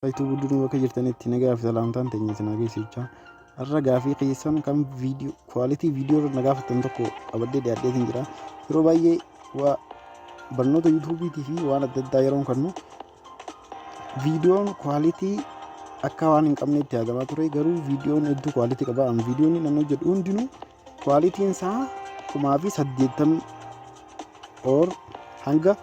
Faayituu guddinuu bakka jirtanitti nagaa fi salaamtaan teenya isin haa geessu jechaa. Har'a gaafii keessan kan viidiyoo quality viidiyoo irra na gaafattan tokko qabadhee dhiyaadheetiin jira. Yeroo baay'ee waa barnoota yuutuubiitii fi waan adda addaa yeroon kennu viidiyoon quality akka waan hin qabneetti yaadamaa ture, garuu viidiyoon hedduu quality qaba. An viidiyoon inni hojjedhu hundinuu qualityn isaa 1080 or hanga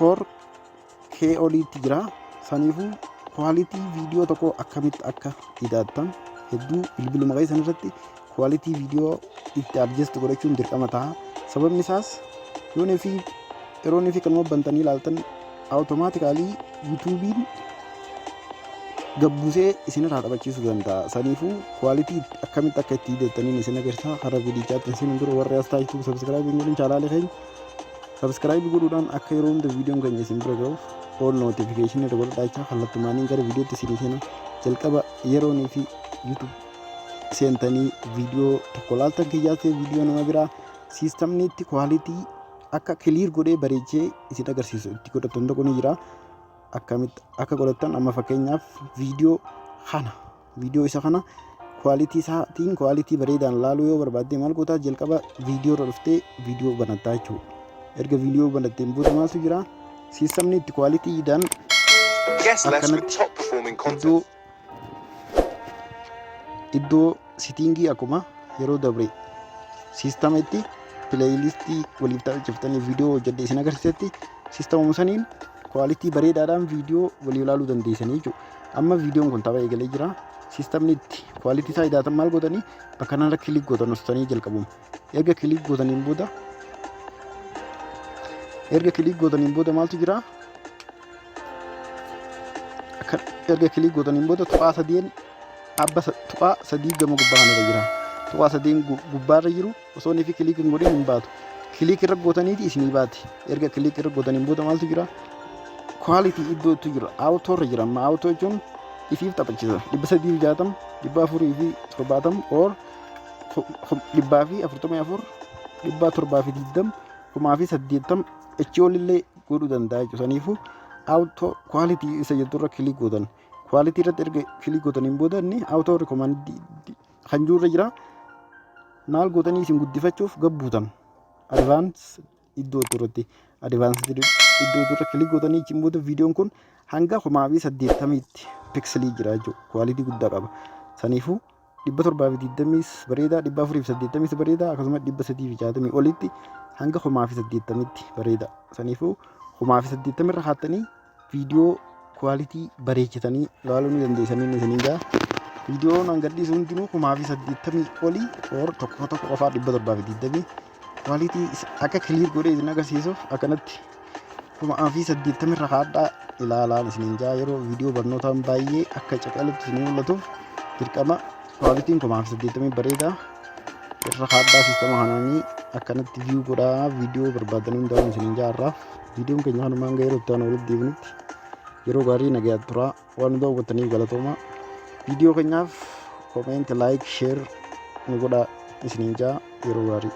4K oliitti jira. Saniifuu quality viidiyoo tokko akkamitti akka idaattan, hedduu bilbiluma keessan irratti quality viidiyoo itti adjust godhachuun dirqama ta'a. Sababni isaas yoonii fi yeroo fi kanuma bantanii ilaaltan automatically yuutuubiin gabbuusee isinirraa taphachiisuu danda'a. Saniifuu quality akkamitti akka itti idattaniin isin agarsiisa. Hara viidichaatti isin dura warri as taayituu subscribe hin godhin channel keenya subscribe godhuudhaan akka yeroo hunda viidiyoon keenya isin bira ga'uuf all notification irra godhadhaa jechaa, kallattumaaniin gara viidiyootti isinii seena. Jalqaba yeroonii fi YouTube seentanii viidiyoo tokko laaltan kiyyaatee viidiyoo nama biraa systemni itti quality akka clear godhee bareechee isin agarsiisu itti godhatan tokko ni jira. Akkamitti akka godhatan amma fakkeenyaaf viidiyoo kana, viidiyoo isa kana quality isaatiin quality bareedaan laaluu yoo barbaadde maal gootaa? Jalqaba viidiyoo irra dhuftee viidiyoo banattaa jechuudha. Erga viidiyoo banatteen booda maaltu jira? Systemni itti qualitydhaan Guess less with akkanatti top performing content. Iddoo setting akkuma yeroo dabre systema itti playlist waliif taphachiiftanii viidiyoo hojjedhe isin agarsiisetti systemuma saniin quality bareedaadhaan viidiyoo walii ilaaluu dandeessanii jechuudha. Amma viidiyoon kun tapha eegalee jira. Systemni itti quality isaa idaatan maal gootanii? Bakka kanarra click gootan ustanii jalqabuma. Erga click gootaniin booda maaltu jira? Erga click gootaniin booda tuqaa sadeen abba tuqaa sadii gama gubbaa kanarra jira. Tuqaa sadeen gubbaarra jiru osoo inni fi click hin godhin hin baatu. Click irra gootaniiti isinii baati. Erga click irra gootaniin booda maaltu jira? Quality iddootu jira. Auto irra jira. Amma auto jechuun ifiif taphachiisa. 360, 470 or 444, 720, 1080 achi olillee godhuu danda'a jechuudha. Saniifuu auto quality isa jetturra click gootan. Quality irratti erga click gootaniin booda inni auto recommend kan jirurra jira. Maal gootanii? Isin guddifachuuf gabbuutan. Advance iddoo irratti, advance iddoo irra click gootanii achiin booda viidiyoon kun hanga 1080tti pixel jira jechuudha. Quality guddaa qaba. Saniifuu 720s bareedaa, 480s bareedaa, akkasumas 360 olitti hanga 1080tti bareeda. Saniifuu 1080 irra kaattanii viidiyoo quality bareechitanii ilaaluu ni dandeessanii isiniin gaa. Viidiyoon an gadhiisu hundinuu 1080 olii or tokko tokko qofaa 720. Quality akka clear godhee isin agarsiisuuf akkanatti 1080 irra kaadhaa ilaalaan isiniin jaa. Yeroo viidiyoo barnootaan baay'ee akka caqalutti isin mul'atuuf dirqama qualityn 1080 bareedaa irra kaadhaa. Systema kanaanii akkanatti view godhaa viidiyoo barbaadan hundaa'uun isiniin jaa. Har'aaf viidiyoon keenya kanumaan ga'ee. Yeroo itti aanu walitti deebinutti yeroo gaarii, nagayaa turaa. Waan nu daawwattaniif galatooma. Viidiyoo keenyaaf comment, like, share nu godhaa isiniin jaa. Yeroo gaarii.